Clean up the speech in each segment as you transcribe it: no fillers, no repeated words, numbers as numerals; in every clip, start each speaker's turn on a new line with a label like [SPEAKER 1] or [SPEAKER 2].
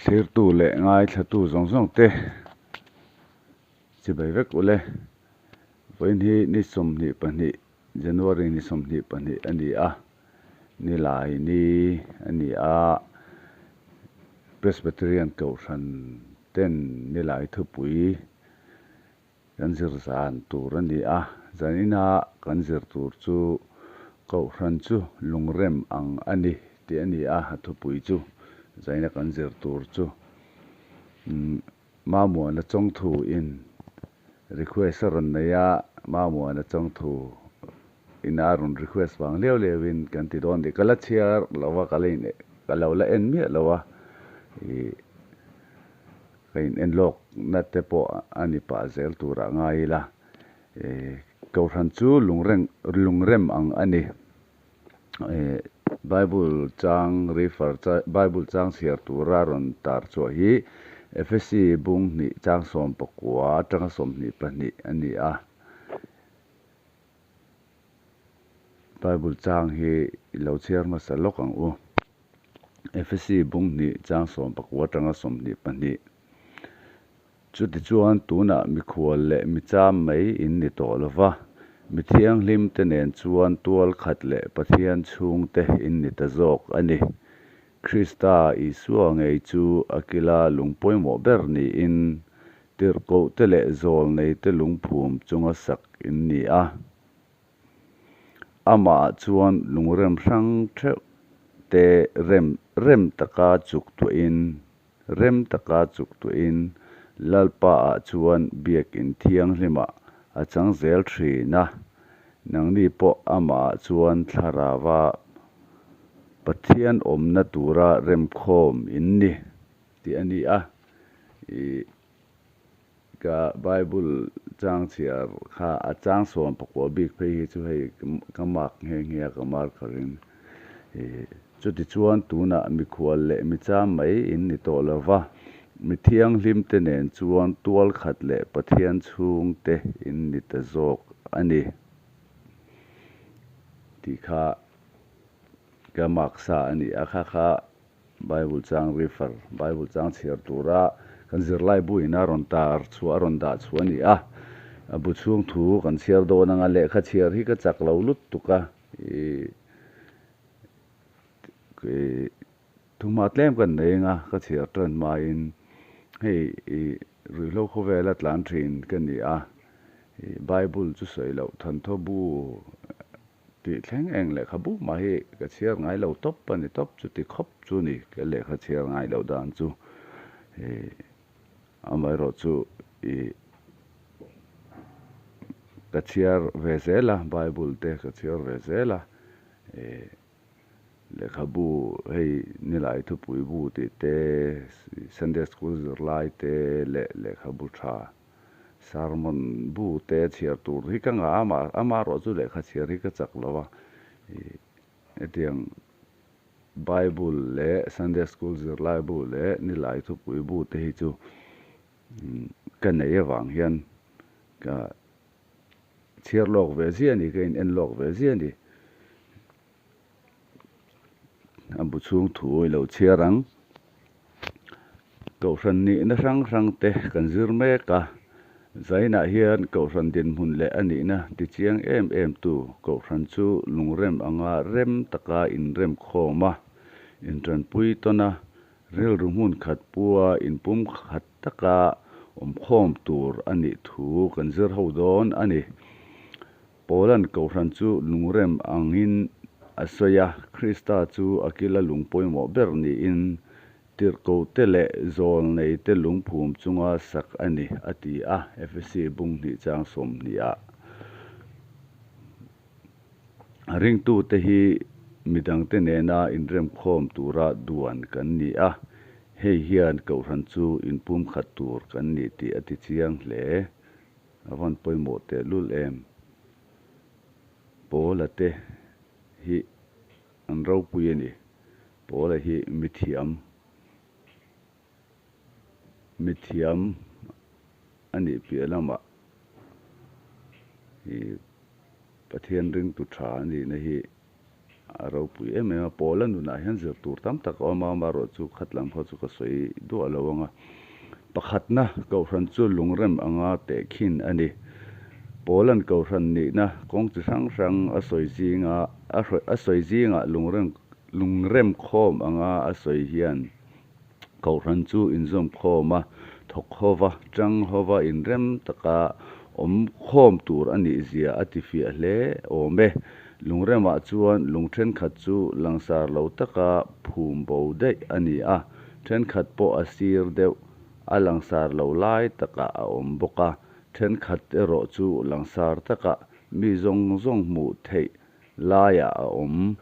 [SPEAKER 1] Thlirtu leh ngaithlatu zawng zawng te chibai vek ule. Vawiin hi ni 22 January ni 22 a ni a, nilai ni a ni a, Presbyterian Kohhran ten nilai thupui Kan zir zan tur a ni a, zanina kan zir tur chu Kohhran chu lungrem ang a ni tih a ni a, a thupui chu zanina kan zir tur chu Mamuana Chawngthu in request a rawn nei a, Mamuana Chawngthu in a rawn request vang liau liau in kan ti dawn tih ka la chhiar lo a, ka la in ka lo la en miah lo a, ih. Ka in en lawk na te pawh a ni pah zel turah ngai ila, Kohhran chu lungreng lungrem ang a ni. Bible chang refer Bible chang chhiar tura rawn tar chhuah hi Efesi bung hnih chang 19 atanga 22 a ni a. Bible chang hi i lo chhiar hmasa lawk ang u. Efesi bung hnih chang 19 atanga 22. Chutichuan tunah mikhual leh micham mai in ni tawh lo va, mi thianghlim te nen chuan tual khat leh Pathian chhungte in ni ta zawk a ni. Krista Isua ngei chu a kila lung pawimawh ber niin tirhkohte leh zawlneite lungphum chunga sak in ni a. Amah chuan lungrem hrang theuh te rem rem taka chuk tuahin rem taka chuk tuahin Lalpa ah chuan biakin thianghlimah a chang zel thin a, nangni pawh amah chuan thlarava Pathian awmna tura remkhawm in ni tih a ni a. Ih. Ka Bible chang chhiar kha a chang 19 bik phei hi chu hei ka mark nghe nghe a ka marker in chutichuan tunah mikhual leh micham mai in ni tawh lo va, mi thianghlim te nen chuan tual khat leh Pathian chhung te in ni ta zawk a ni tih kha ka mark sa a ni a kha kha. Bible chang refer, Bible chang chhiar tura kan zirlai bu ina rawn tar chhuah, a rawn dah chhuah a ni a. A bu chhung thu kan chhiar dawn anga lehkha chhiar hi ka chak lo lut tuk a, ih thuhma tlem kan nei anga ka chhiar tan hmain hei ih ruihhlo khawvela tlan thin ka ni a, ih Bible chu sawi loh thawnthaw bu Tih thleng eng lehkhabu mah hi ka chhiar ngai lo tawp a ni tawp chuti khawp chu ni ka lehkha chhiar ngai loh dan chu ih amaherawh chu ih ka chhiar ve zel a bible te ka chhiar ve zel a ih lehkhabu hei nilai thupui bu tih te sunday school zirlai te leh lehkhabu tha. Sermon bu te chhiar tur hi ka ngah a, mah amaherawh chu lehkha chhiar hi ka chak lo a, ih hetiang Bible leh Sunday School zirlai bu leh Nilai thupui bu te hi chu ka nei avang hian ka chhiar lawk ve ziah a ni, ka in en lawk ve ziah a ni. A bu chhung thu i lo chhiar ang. Kohhran nihna hrang hrang te kan zir mek a, Zainah hian Kohhran dinhmun leh a nihna ti chiang em em tu Kohhran chu lungrem anga rem taka inrem khawm a, intanpui tawn a, rilru hmun khat pua inpum khat taka awmkhawm tur a nih thu kan zir ho dawn a ni. Paula'n Kohhran chu lungrem angin a sawi a, Krista chu a kila lung pawimawh ber niin tirhkohte leh zawlneite lungphum chunga sak a ni, a ti a, Efesi bung hnih chang 20 ah. Ringtute hi midangte nena inremkhawm tura duan kan ni a, hei hian Kohhran chu inpumkhat tur kan ni tih a ti chiang hle. A van pawimawh tehlul em? Paula te hi an ropui a ni. Paula hi mithiam, mithiam a nih piah lamah i Pathian ringtu tha a nihna hi. A ropui em em a, Paula nunah hian zir tur tam tak a awm a, amaherawhchu khat lam khaw chu ka sawi duah lo ang a. Pakhatna, Kohhran chu lungrem anga tehkhin a ni. Paula'n Kohhran nihna kawng chi hrang hrang a sawi zinga a sawi zingah lungrem lungrem khawm anga a sawi hian Kohhran chu inzawm khawm a, thawk hova, tang hova inrem taka awm khawm tur a nih zia a tifiah hle awm e. Lungremah chuan lung thenkhat chu langsar lo taka phum bo daih a ni a, thenkhat pawh a sir deuh a langsar lo lai takah a awm bawk a, thenkhat erawh chu langsar takah mi zawng zawng hmuh theih laiah a awm.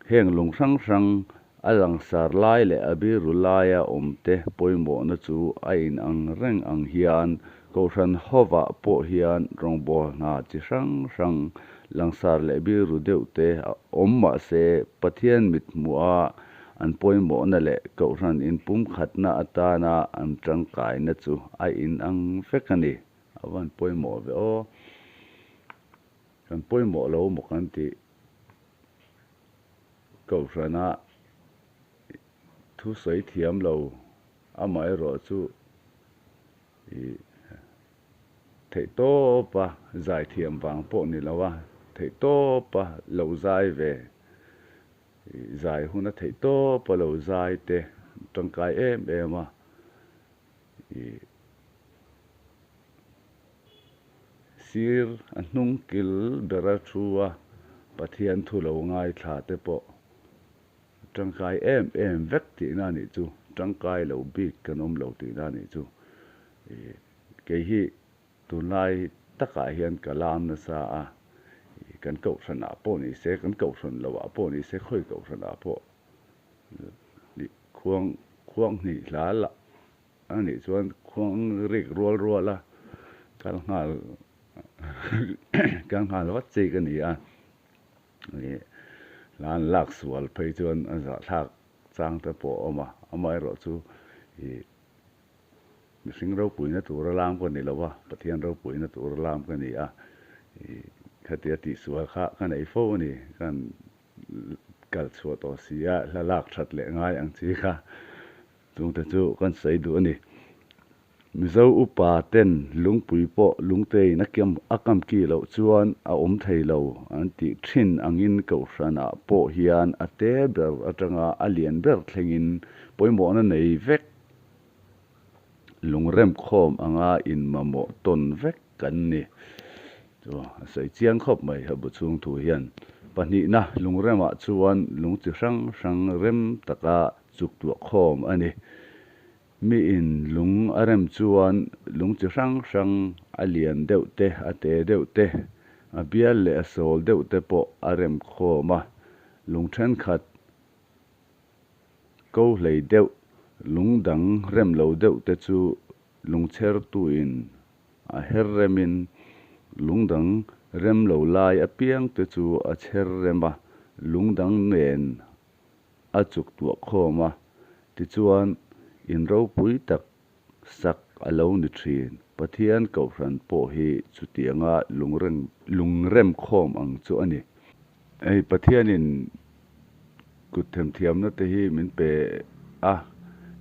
[SPEAKER 1] Heng lung hrang hrang a langsar lai leh a biru laia awmte pawimawhna chu a inang reng ang hian Kohhran hovah pawh hian rawngbawl hna chi hrang hrang langsar leh biru deuhte awm mah se Pathian mithmuha an pawimawhna leh Kohhran inpumkhatna atana an tangkaina chu a inang vek a ni. A van pawimawh ve aw. Kan pawimawh lo maw kan tih Kohhrana thu sawi thiam lo amaherawh chu ih theihtawpa zai thiam vang pawh ni lo a, theihtawpa lo zai ve ih zai huna theihtawpa lo zai te tangkai em em a ih Sir a hnung kil bera thu a Pathian thu lo ngaithla te pawh tangkai em em vek tihna a nih chu, tangkai lo bik kan awm lo tihna a nih chu. Kei hi tunlai takah hian ka lam nasa a, kan kohhranah pawh ni se, kan kohhran loah pawh ni se, khawi kohhranah pawh khuang khuang hnih hla lah A nih chuan khuang rik rual rual a kal nghal kal nghal vat chi ka ni a, ih hla an lak sual phei chuan a zahthlak chang te pawh a awm a, amaherawh chu ih mihring ropuina tura lam ka ni lo a, Pathian ropuina tura lam ka ni a, ih khatia tihsual kha ka nei fo a ni, kan kal chhuah tawh si a, hla lak that leh ngai ang chi kha. Chungte chu kan sawi duh a ni. Mizo upa ten lungpui pawh lungtein a kiam a kam ki loh chuan a awm thei lo an tih thin angin Kohhranah pawh hian a te ber atanga a lian ber thlengin pawimawhna nei vek lungrem khawm anga inmamawh tawn vek kan ni. Chu a sawi chiang khawp mai he bu chhung thu hian. Pahnihna lungremah chuan lung chi hrang hrang rem taka chuk tuah khawm a ni. Miin lung a rem chuan lung chi hrang hrang a lian deuh te, a te deuh te, a bial leh a sawl deuh te pawh a rem khawm a. Lung thenkhat ko hlei deuh, lung dang rem lo deuh te chu lungchhertuin a her remin lung dang rem lo lai apiang te chu a chher rem a, lung dang nen a chuk tuah khawm a, tichuan in ropui tak sak a lo ni thin. Pathian Kohhran pawh hi chutianga lungrem khawm ang chu a ni. Hei Pathianin kut themthiamna te hi min pe a,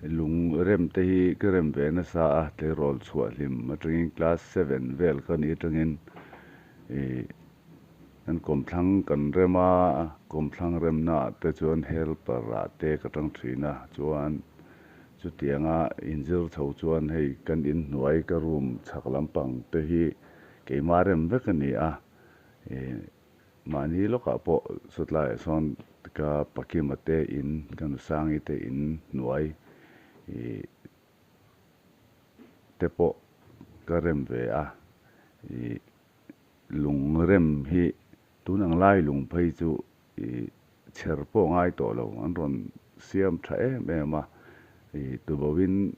[SPEAKER 1] lungrem te hi ka rem ve nasa a, tleirawl chhuah hlim atangin class seven vel ka nih atangin ih Kan kawmthlang kan rem a, kawmthlang remnaah te chuan helper ah te ka tang thin a, chuan chutianga inzir chho chuan hei kan inhnuai ka room chhak lampang te hi keimah rem vek a ni a, ih mahni lawkah pawh sawtlaiah sawn ka Pakima te in ka Nusangi te in hnuai ih te pawh ka rem ve a, ih. Lung rem hi tun ang lai lung phei chu ih chher pawh ngai tawh lo an rawn siam tha em em a, ih tubohin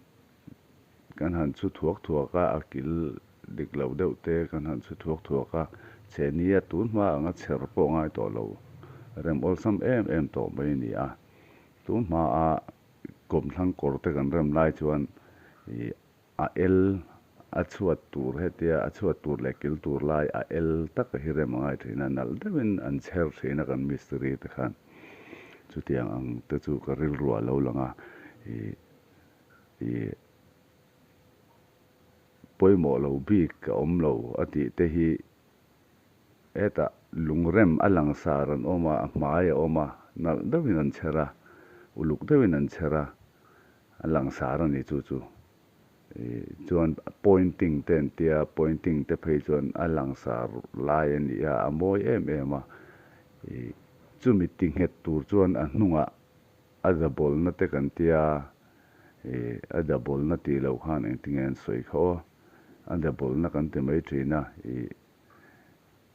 [SPEAKER 1] kan han chhu thuak thuak a, a kil dik lo deuh te kan han chhu thuak thuak a, chhe nia tun hma anga chher pawh ngai tawh lo rem awlsam em em tawh mai a ni a, tun hmaa kawmthlang kawr te kan rem lai chuan ih a el. A chhuat tur hetia a chhuat tur leh kil tur lai a el tak a hi rem a ngai thin a, nalh deuhin an chher thin a kan mistiri te khan. Chutiang ang te chu ka rilru ah lo lang a, ih ih pawimawh lo bik a awm lo a tih te hi hetah lungrem a langsar an awm a, a hmai a awm a, nalh deuhin an chher a, uluk deuhin an chher a, a langsar a ni chu chu. Chuan pointing te an tia, pointing te phei chuan a langsar lai a ni a, a mawi em em a. Ih chumi ti nghet tur chuan a hnungah a dabawlna te kan tia, ih a dabawlna tih loh khan engtinge an sawi kha aw, a dabawlna kan ti mai thin a, ih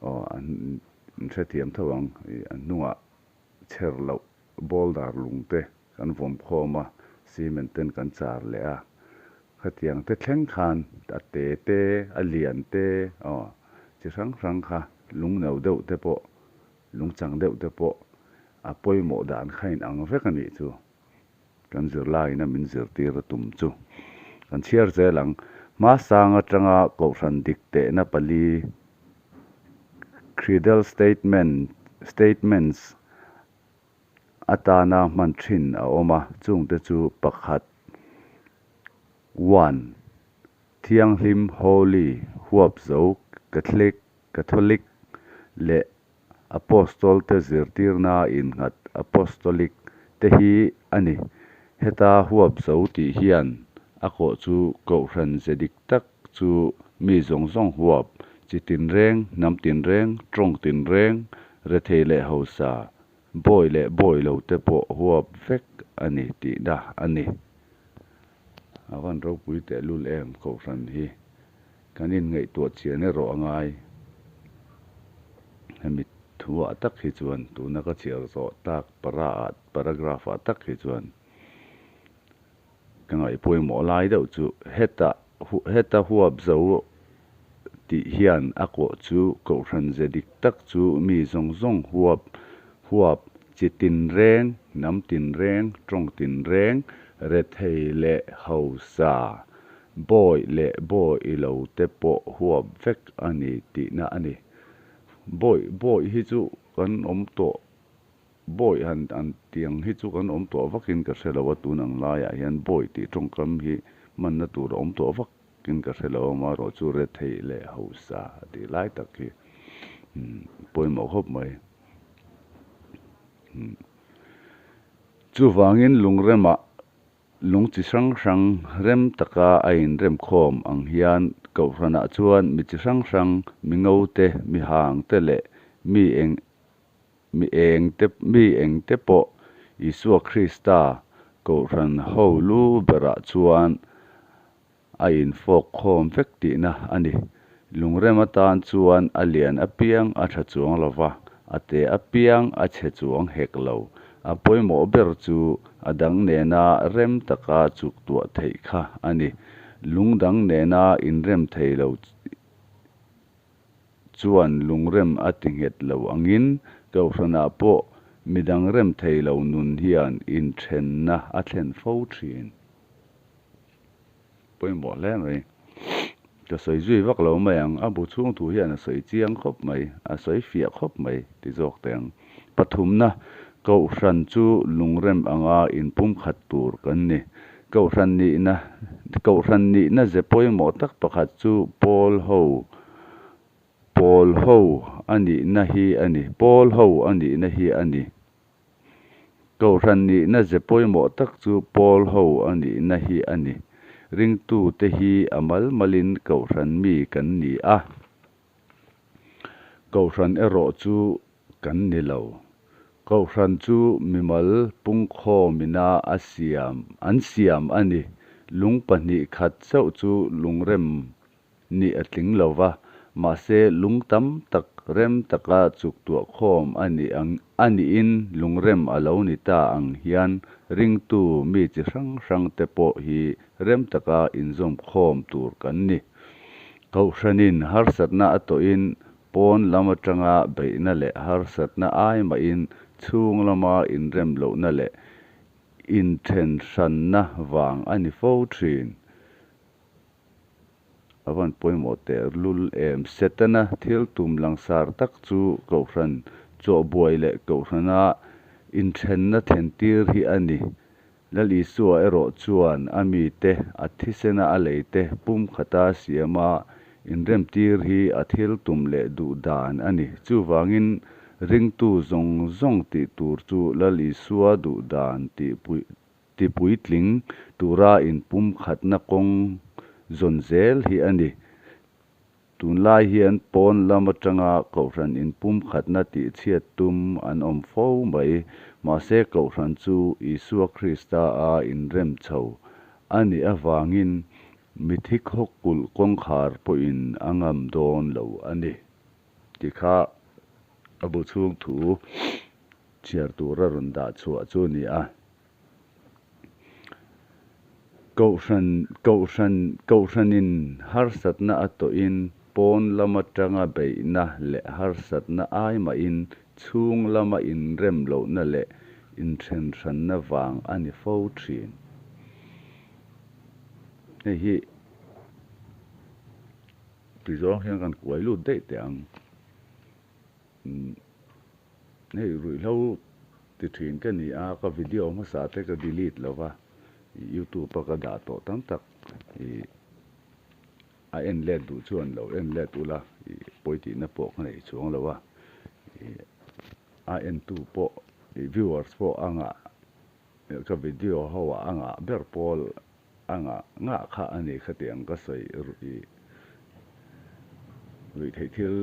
[SPEAKER 1] aw an hrethiam tho ang, ih a hnungah chher loh boulder lung te kan vawm khawm a, cement ten kan char leh a, khatiang te thleng khan a te te, a lian te, aw chi hrang hrang kha lung no deuh te pawh, lung chang deuh te pawh a pawimawh dan kha in ang vek a nih chu. Kan zirlaiin a min zirtir a tum chu kan chhiar zel ang. Hmasang atanga Kohhran dik tehna pali Creedal Statement Statements atana hman thin a awm a, chungte chu pakhat, one, Thianghlim, Holy, Huapzo, Catholic, Catholic, leh Apostol te zirtirna innghat, Apostolic, te hi a ni. Heta huapzo tih hian a kawh chu Kohhran ze dik tak chu mi zawng zawng huap, chi tinreng, hnam tinreng, tawng tinreng, rethei leh hausa, bawi leh bawi lo te pawh huap vek a ni tihna a ni. A van ropui tehlul em Kohhran hi. Kan inngaihtuah chian erawh a ngai. Hemi thuah tak hi chuan tuna ka chhiar zawh tak para ah paragraph ah tak hi chuan ka ngaih pawimawh lai deuh chu heta heta huap zo tih hian a kawh chu kohhran ze dik tak chu mi zawng zawng huap huap chi tinreng hnam tinreng tawng tinreng rethei leh hausa Bawi leh bawi i lo te pawh huap vek a ni tihna a ni. Bawi bawi hi chu kan awm tawh, bawi han an tiang hi chu kan awm tawh vakin ka hre lo a, tun ang laiah hian bawi tih tawngkam hi hmanna tur a awm tawh vakin ka hre lo a, amaherawh chu retheih leh hausa tih lai tak hi pawimawh khawp mai. Chuvangin lungremah Lung chi hrang hrang rem taka a inremkhawm ang hian Kohhranah chuan mi chi hrang hrang, mi ngo te, mi hang te leh mi eng mi eng te mi eng te pawh Isua Krista Kohhran ho lu berah chuan A infawk khawm vek tihna a ni. Lungrem atan chuan a lian apiang a tha chuang lo va, a te apiang a chhe chuang hek lo. A pawimawh ber chu a dang nena rem taka chuk tuah theih kha a ni. Lung dang nena inrem thei lo chuan lungrem a ti nghet lo angin Kohhranah pawh midang rem thei lo nun hian inthenna a thlen fo thin. Pawimawh hle mai. Ka sawi zui vak lo mai ang, a bu chhung thu hian a sawi chiang khawp mai, a sawi fiah khawp mai ti zawk teh ang. Pathumna, Kohhran chu lungrem anga inpumkhat tur kan ni. Kohhran nihna, Kohhran nihna ze pawimawh tak pakhat chu Paul ho, Pawl ho a nihna hi a ni, Pawl ho a nihna hi a ni. Kohhran nihna ze pawimawh tak chu Pawl ho a nihna hi a ni. Ringtute hi a mal malin Kohhran mi kan ni a, Kohhran erawh chu kan ni lo. Kohhran chu mimal pungkhawmina a siam an siam a ni. Lung pahnih khat chauh chu lungrem nih a tling lo va, mahse lung tam tak rem taka chuk tuah khawm a nih ang a nihin lungrem a lo ni ta ang hian ringtu mi chi hrang hrang te pawh hi rem taka inzawm khawm tur kan ni. Kohhranin harsatna a tawhin pawn lam atanga beihna leh harsatna ai mahin chhung lama inrem lohna leh inthen hranna vang a ni fo thin. a van pawimawh teh lul em. Setana thil tum langsar tak chu Kohhran chawhbuai leh Kohhrana inthenna thlentir hi a ni. Lal Isua erawh chuan a mite, a thisena a leite pumkhata siama inremtir hi a thil tum leh duh dan a ni. Chuvangin ringtu zawng zawng tih tur chu Lal Isua duh dan tipuitling tura inpumkhatna kawng zawn zel hi a ni. Tunlai hian pawn lam atanga Kohhran inpumkhatna tihchhiat tum an awm fo mai. Mahse Kohhran chu Isua Krista a inrem chho a nih avangin mithi khaw kulh kawngkhar pawhin a ngam dawn lo a ni tih kha a bu chhung thu chhiar tura rawn dah chhuah chu a ni a. Kohhran, Kohhran, Kohhranin harsatna a tawhin pawn lam atanga beihna leh harsatna ai mahin chhung lama inrem lohna leh inthenhranna vang a ni fo thin. Hei hi tizawng hian kan kuai lut daih teh ang. Hei ruihhlo ti thin ka ni a, ka video hmasa te ka delete lo va, youtube a ka dah tawh tam tak ih a en let duh chuan lo en let ula ih pawi tihna pawh ka nei chuang lo a, ih a entu pawh ih viewers pawh a ngah ka video ho ah a ngah ber pawl A ngah ngah kha a ni khatiang ka sawi ih ruihtheih thil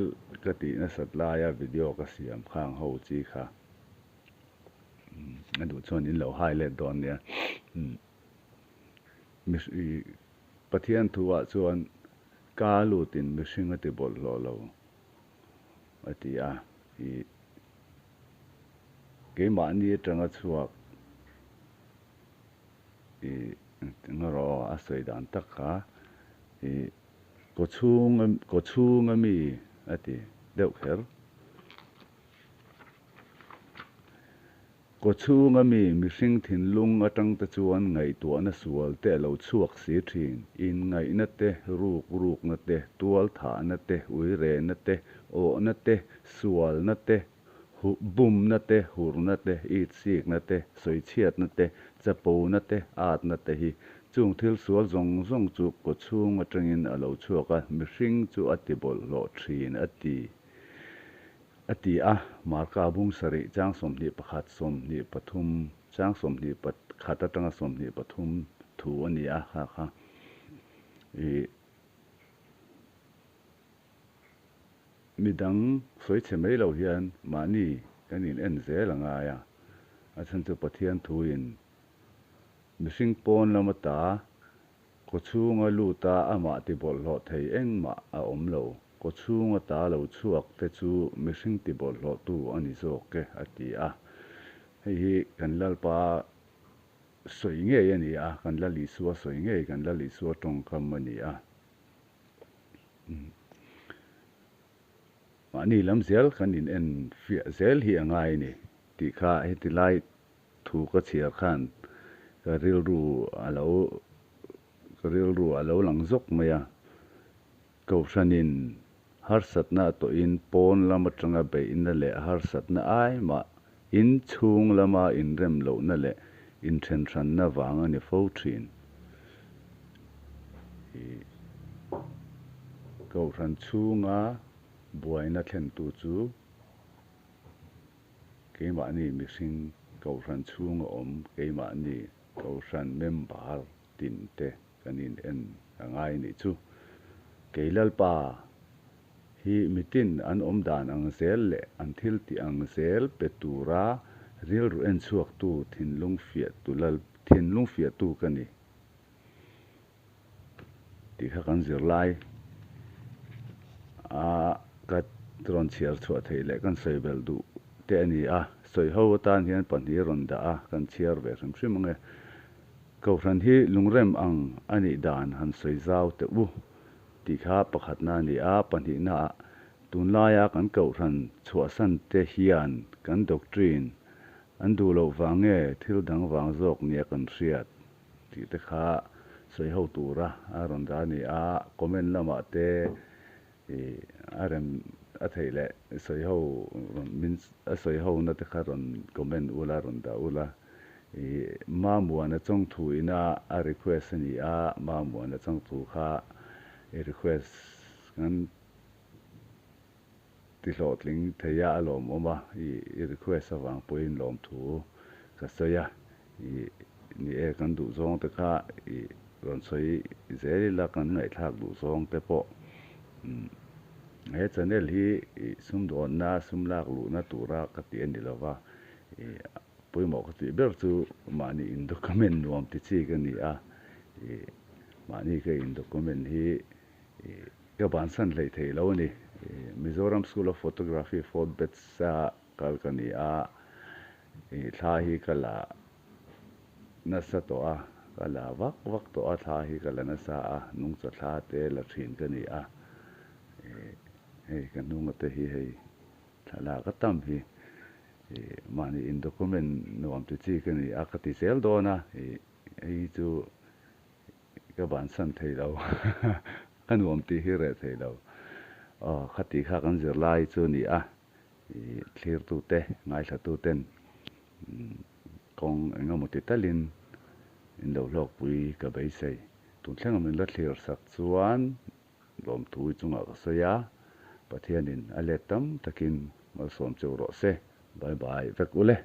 [SPEAKER 1] ka tih nasat laia video ka siam khang ho chi kha a duh chuan in lo hai let dawn nia. Pathian thu ah chuan ka lutin mihring a ti bawlhhlawh lo a ti a ih keimahni atanga chhuak Ih engemaw a sawi dan tak kha ih kaw chhung kaw chhung a mi a ti deuh kher. Kaw chhung a mi mihring thinlung atang te chuan ngaihtuahna sual te a lo chhuak si thin. Inngaihna te, ruk rukna te, tual thahna te, uirehna te, awhna te, sualna te, Bumna te, hurna te, itsikna te, sawichhiatna te, chapona te, atna te hi chung thil sual zawng zawng chu kawchhung atangin a lo chhuak a, mihring chu a ti bawlhhlawh thin a ti, a ti a. Marka bung sarih chang 21 23 chang 21 atanga 23 thu a ni a, kha kha i. Midang sawi chhe mai lo hian mahni kan in en zel a ngai a, a chhan chu Pathian thuin mihring pawn lam ata kawchhunga luta amah ti bawlhhlawh thei engmah a awm lo, kawchhung ata lo chhuak te chu mihring ti bawlhhlawhtu a ni zawk e a ti a. Hei hi kan Lalpa sawi ngei a ni a, kan Lal Isua sawi ngei, kan Lal Isua tawngkam a ni a. Mahni lam zel kan in en fiah zel hi a ngai a ni tih kha heti lai thu ka chhiar khan ka rilru a lo ka rilru a lo lang zawk mai a. Kohhranin harsatna a tawhin pawn lam atanga beihna leh harsatna ai mah in chhung lama inrem lohna leh inthenhranna vang a ni fo thin. Ih Kohhran chhunga buaina thlentu chu keimahni mihring Kohhran chhunga awm keimahni Kohhran member tinte kan in en a ngai nih chu. Kei Lalpa hi mitin an awm dan ang zel leh an thil tih ang zel pe tura rilru en chhuaktu thinlung fiahtu Lal thinlung fiahtu ka ni. Tih kha kan zirlai a ka rawn chhiar chhuah theih leh kan sawi belh duh te a ni a, sawi ho atan hian pahnih rawn dah a kan chhiar ve hrim hrim ang e. Kohhran hi lungrem ang a nih dan han sawi zau teh u tih kha pakhatna a ni a, pahnihnaah tunlaia kan kohhran chhuahsan te hian kan doctrine an duh loh vang nge thil dang vang zawk nia kan hriat. Tih te kha Sawi ho tura a rawn dah a ni a, comment lamah te ih a rem a theih leh sawi ho rawn min a sawi ho na te kha rawn comment ula rawn dah ula ih Mamuana chawngthu ina a request a ni a, Mamuana chawngthu kha i request kan ti hlawhtling thei a a lawmawm a ih i request avang pawhin lawmthu ka sawi a. Ih, ni e, kan duh zawng te kha ih rawn sawi zel ila kan ngaihthlak duh zawng te pawh umm he channel hi ih sumdawnna sum lak luhna tura ka tih a ni lo va, ih pawimawh ka tih ber chu mahni in document nuam ti chi ka ni a, ih mahni ka in document hi ih ka bansan hleih theih lo a ni. Ih Mizoram School of Photography fourth batch a Kal ka ni a, ih thla hi ka la nasa tawh a, ka la vak vak tawh a, thla hi ka la nasa a, nungcha thla te la thin ka ni a, ih hei ka hnunga te hi hei thlalak a tam hi, ih mahni in document nuam ti chi ka ni a, ka ti zel dawn a, ih hei hi chu ka bansan thei lo, ka nuam tih hi reh thei lo, aw khati kha kan zirlai chu a ni a. Ih thlirtute, ngaithlatuten kawng eng emaw ti talin in lo hlawkpui ka beisei. Tun thlenga min la thlir sak chuan lawmthu i chungah ka sawi a, Pathianin a let tam takin malsawm cheu rawh se. Bye bye vek ule.